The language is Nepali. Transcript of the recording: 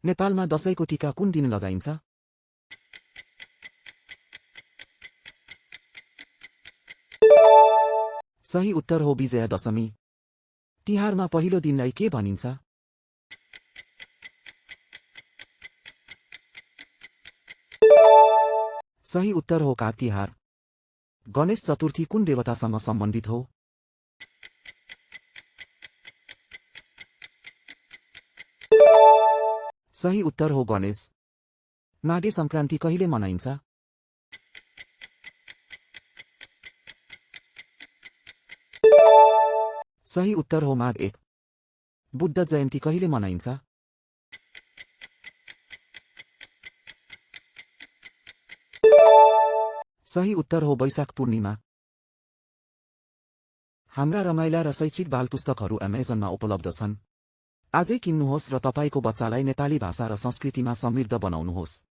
नेपालमा दशैंको टीका कुन दिन लगाइन्छ? सही उत्तर हो विजया दशमी। तिहारमा पहिलो दिनलाई के भनिन्छ? सही उत्तर हो काग तिहार। गणेश चतुर्थी कुन देवतासँग सम्बन्धित हो? सही उत्तर हो गणेश। माघे संक्रान्ति कहिले मनाइन्छ? सही उत्तर हो माघ 1। बुद्ध जयन्ती कहिले मनाइन्छ? सही उत्तर हो वैशाख पूर्णिमा। हाम्रा रमाइला र शैक्षिक बालपुस्तकहरू अमेजनमा उपलब्ध छन्। आजै किन्नुहोस् र तपाईको बच्चालाई नेपाली भाषा र संस्कृतिमा समृद्ध बनाउनुहोस्।